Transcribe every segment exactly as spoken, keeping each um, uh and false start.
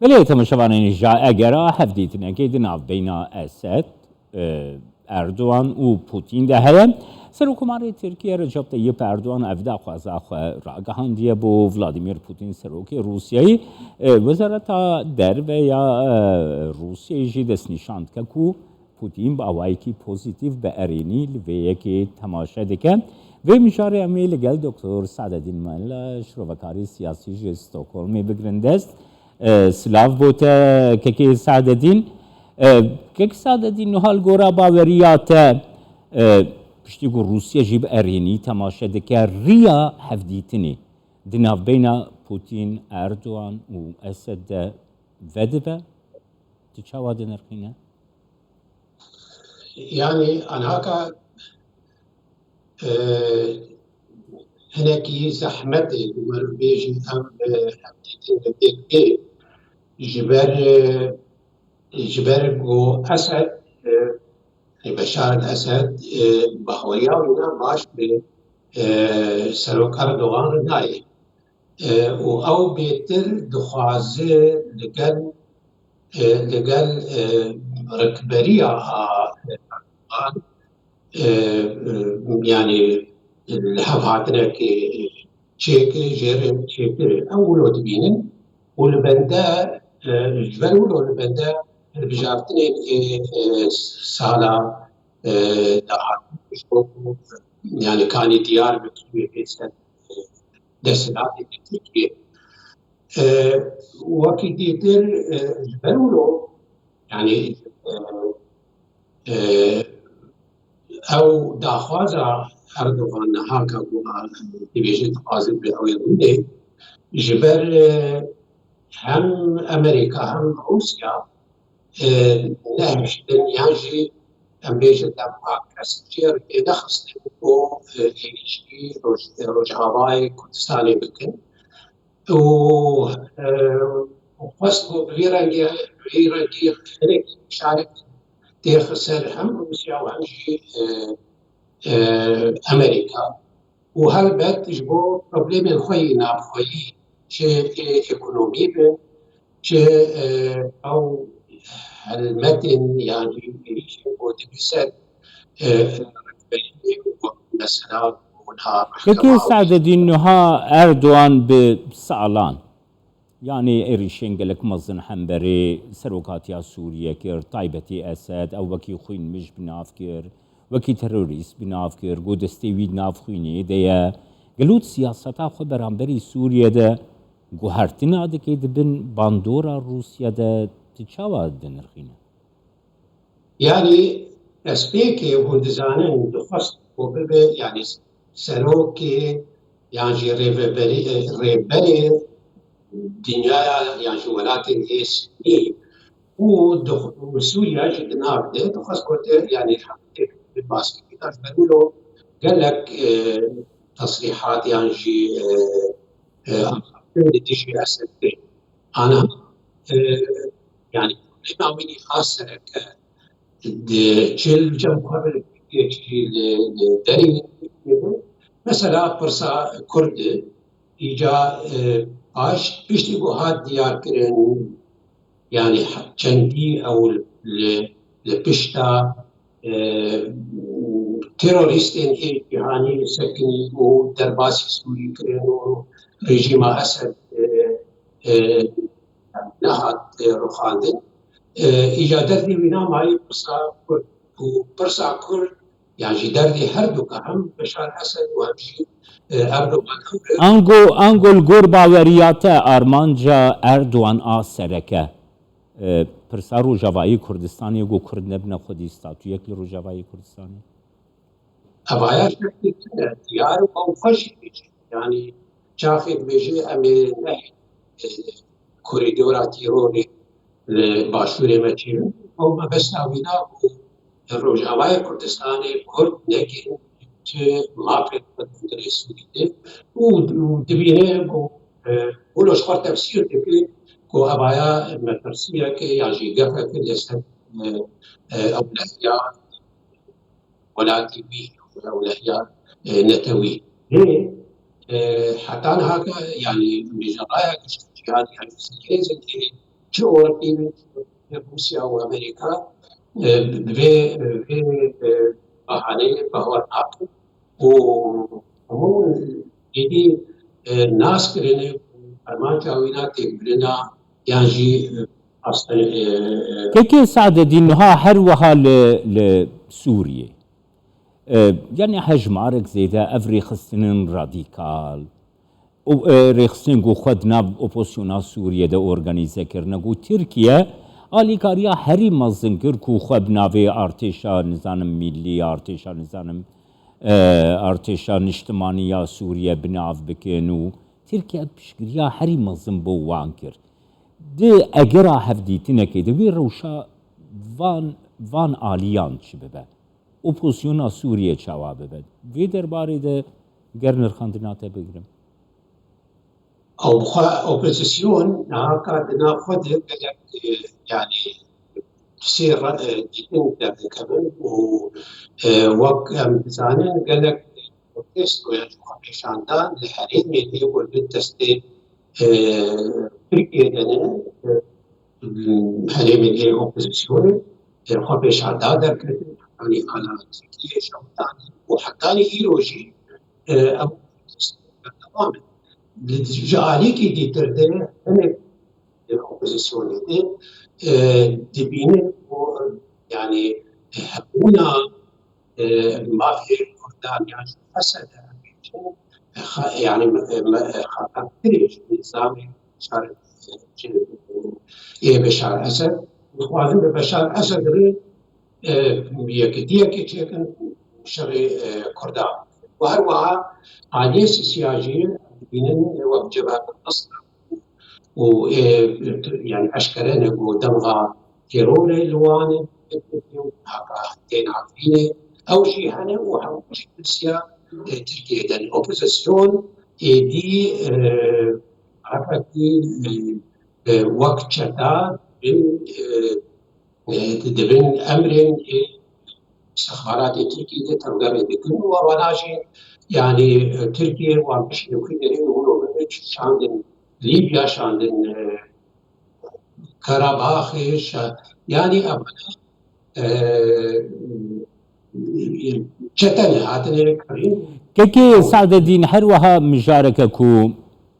Belê temaşevanên hêja, egera hevdîtinekê di navbeyna Esed, e, Erdogan û Putin de heye. Serokkomarê Tirkiye Recep Tayyip Erdogan ev daxwaza xwe ragihandiye bo Vladimir Putin, serokê Rûsyayê. E, Wezareta Derve ya, e, Rûsyayê jî destnîşan dike ku Putin bi awayekî pozîtîf, bi erênî li vê yekê temaşe dike. Vê mijarê em ê li gel Doktor Sadedîn Mela, şirovekarê siyasî ji Stockholmê bigirin dest. E, silav bo te, kekê Sadedîn. E, kek Sadedîn, niha li gora baweriya te, e, piştî ku Rûsya jî bi erênî temaşe dike, riya hevdîtinê di navbeyna Putin, Erdogan û Esed de vedibe? Tu çawa dinirxîne? Yani anhaka, e, hinekî zehmet e, umarım bêjin em, e, hevdîtin li pêk bê. Ji ber, e, ji ber ku Esed, e, Beşar el-Esed, e, bahweriya wîna baş bi, e, Serok Erdogan re nayê. E, û ew bêtir dixwaze li gel, e, li gel, e, rikberiya a Erdogan, e, e, yani li hev hatinekê çêkir, jê re çêkir. Ew wilo dibînin û li bende, e, ji ber wilo li bende hilbijartinên ê, e, sala, e, dahatî ji bo ku, yani kanî diyar bikî wê pê ser, e, desthilatê Tirkiyê. E, wekî dîtir, e, ji ber wilo, yani, e, e, ew daxwaza Erdogan niha ka ku dibêje dixwaze bi ew ê rûnê, ji ber, e, hem Amerîka hem Rûsya, e, nehiştin yan jî em bêjin dem kes jê re tê nexistin ku, e, êrîşî Roj-, Rojavayê Kurdistanê bikin. û, e, û xwest ku bi vî rengî, bi vî rengî xelek şarek têxe ser hem Rûsya û hem jî, e, e, Amerîka. Û helbet ji bo problemên xwe yî navxweyî, çi ê ekonomî be, çi, e, ew helmetên yan jî êrîşên ku dibî ser, e, rêberiyê û mesela bûna Peki mehkema. Sadedîn, niha Erdogan bi salan, yanî êrîşên gelek mezin hemberî serokatiya Sûriye kir, taybetî Esed, ew wekî xwînmij bi nav kir, wekî terorîst bi nav kir, got destê wî di nav xwînê de ye. Gelo di siyaseta xwe beramberî Sûriye de guhertina dike di bin bandora Rûsya de, tu çawa dinirxîne? Yanî destpêkê hûn dizanin dixwest ku bibe, yanî serokê yan jî rêveberî, rêberê dinyaya yan jî welatên ê sunî û dix-, û Sûriya jî di nav de dixwest ku te, yanî hevdî basketî da ji ber wilo gelek, e, tesrîhat yan jî, e, e, axaftin li dijî Esed kir. Ana, e, yani problema wî a sereke di çi li cem xwe ve, yekî li, li derî, mesela pirsa Kurd, îca, e, paş, piştî ku hat diyar kirin, yani çendî ew li, li pişta, e, terorîstên ê cîhanî sekinî û derbasî Sûrî kirin û rejîma Esed, e, e, nehat, e, rûxandin. E, îca derdê wî namayî pirsa Kurd û pirsa Kurd, yan jî derdê her du ka hem Beşar Esed û hem jî, e, Erdogan ew re Ango, ango li gor baweriya te armanca Erdogan a sereke, e, pirsa Rojavayê Kurdistanê, ku Kurd nebine xwedî statuyek li Rojavayê Kurdistanê? Evaya şekî tune, diyar û ew xwe jî dibêje. Yanî çaxê dibêje em ê nehê, e, korîdora terorê li başûrê me çêbin. Ew mebesta wî na ku Rojavayê Kurdistanê Kurd nekin tu mafê xwe di hundirê Sûrî de û, û dibîne ku, e, wilo ji xwe tefsîr dike ku evaya metirsiyeke yan jî gefeke li ser, e, e, ewlehiya welatî wî, ewlehiya, e, netewî. Lê, e, heta niha ke, yanî, em bêjin raya giştî cîhanî, yanî, hêzên ê çi Ewropî, çi Rûsya û Amerîka, e, vê, vê, e, bahaneyê bawer nakin û hemû êdî, e, nas kirine ku fermanca wîna têkbirina yan jî, e, astene, e, e, Kekê Sadedîn, niha her wiha li, li Sûriyê, e, yanî hejmarek zêde ev rêxistinên radîkal û, e, rêxistinên ku xwe di nav opozisyona Sûriyê de organîze kirine, ku Tirkiye alîkariya herî mezin kir ku xwe bi navê artêşa, nizanim, mîllî, artêşa, nizanim, e, artêşa niştimanî ya Sûriye bi nav bikin û Tirkiye piştgiriya herî mezin bo wan kir. Di egera hevdîtinekê de wê rewşa van, van aliyan çi bibe? Opozisyona Sûriye çawa bibe? Vê derbarê de ger nirxandina te bigrim. Ew xwe opozisyon niha ka di nav xwe de gelek, e, yanî sê re-, e, dîtin derdikevin û, e, wek em dizanin gelek protestoya ji xwe pêşandan li herêmê lê ku li destê, e, Tirkiyê de ne, e, herêmê lê opozisyonê, e, xwe pêşanda derketin, hetanî ala Tirkiyê şewitandin û hetanî îro jî, e, ew protesto berdewam in. Li, ji alîkî dîtir de hinek opozisyonê de, e, dibînin ku, yanî, hebûna, e, mafê Kurdan yan jî Esed, e, xa-, yanî, e, me-, e, xetertir e ji nîzamê Beşar, e, ê Beşar Esed. Dixwazin bi Beşar Esed re, e, yekitiyekê çêkin şerê, e, Kurdan. Û her wiha aliyê sisiya jî dibînin wek Cebhat Nusra û, e, yanî eşkere ne ku demga terorê li wan e, haka tên Efrînê. Ew jî hene û hemû jî Tirkiye, e, Tirkiyê de ne. Opozisyon êdî, e, hereketî, e, e, wek çeta bin, e, e, dibin emrên, e, istixbaratê Tirkiyê de tevgerê dikin û wana jî, yanî, e, Tirkiye wan piştî xwe derê û hûn şandin Lîbya, şandin, e, Karabaxê, şa-, yanî evane, e, çete ne hatine kirîn. Kekê Sadedîn, her wiha mijareke ku,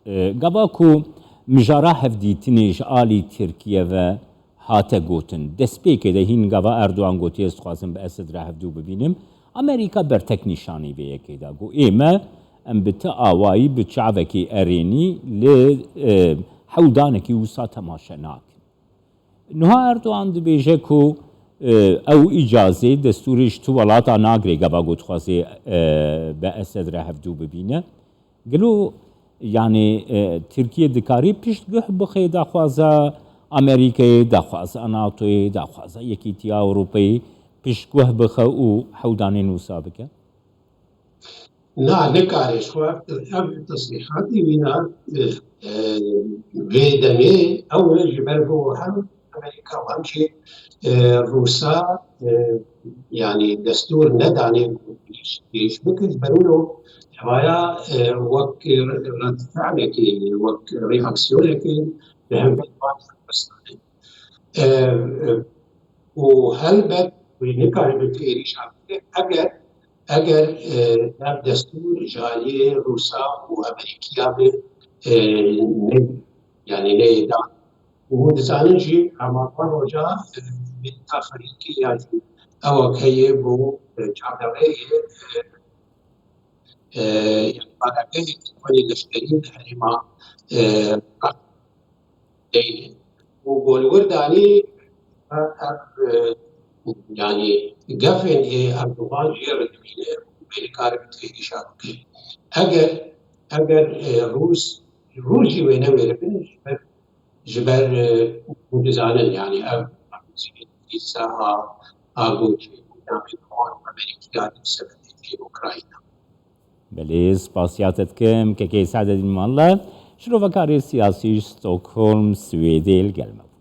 e, gava ku mijara hevdîtinê ji alî Tirkiye ve hate gotin. Destpêkê de hîn gava Erdogan gotiye, ez dixwazim bi Esed re hevdû bibînim. Amerîka bertek nîşanî vê yekê da. Got, ê me, em bi ti awayî, bi çavekî erênî li, e, hewldanekî wisa temaşe nakin. Niha Erdogan dibêje ku, e, ew îcazê destûrê ji tu welata nagirê gava ku dixwaze, e, bi Esed re hevdû bibîne. Gelo, yanî, e, Tirkiye dikarî piştguh bixe daxwaza Amerîkayê, daxwaza NATOyê, daxwaza Yekîtiya Ewropayê piştguh bixe û hewldanên wisa bike? Na, nikare. Ji xwe ev tesrîhatê wîna, e, e, vê demê ew e, ji ber ku hem Amerîka û hem jî, e, Rûsa, e, yanî destûr nedanê ku êrîş, êrîş bikin. Ji ber wilo hevaya, e, wek re-, redfe'lekê, wek reaksiyonekê li hember van Kurdistanê. E, e, û helbet wê nikare bi êrîşa bike eger, eger, e, ev destûr ji aliyê Rûsa û Amerîkiya be, e, ne, yanî neyê dan. Û hûn dizanin jî, hema van roja, e, Melîka Xelîlkî ya jî ewek heye bo, e, çardeweyê, e, e, yanî barakeyê Kobanê leşkerî li herêma, e, Qet deyne. Û go li wir danî, e, e, e, yanî gefên ê Erdogan jê re dibîne û wê nikare bi têgişa bike. Eger, eger, e, Rûs, Rûs jî wê newêribin, ji ber, ji ber, e, hûn dizanin, yanî ev dîsa a, a goçê, namê Amerîkî ya sebebê Ukrayna. Belê, spasiya te dikim. Kekê Sadedîn Malla, şirovekarê siyasî ji Stockholm, Swêdê li gel me bû.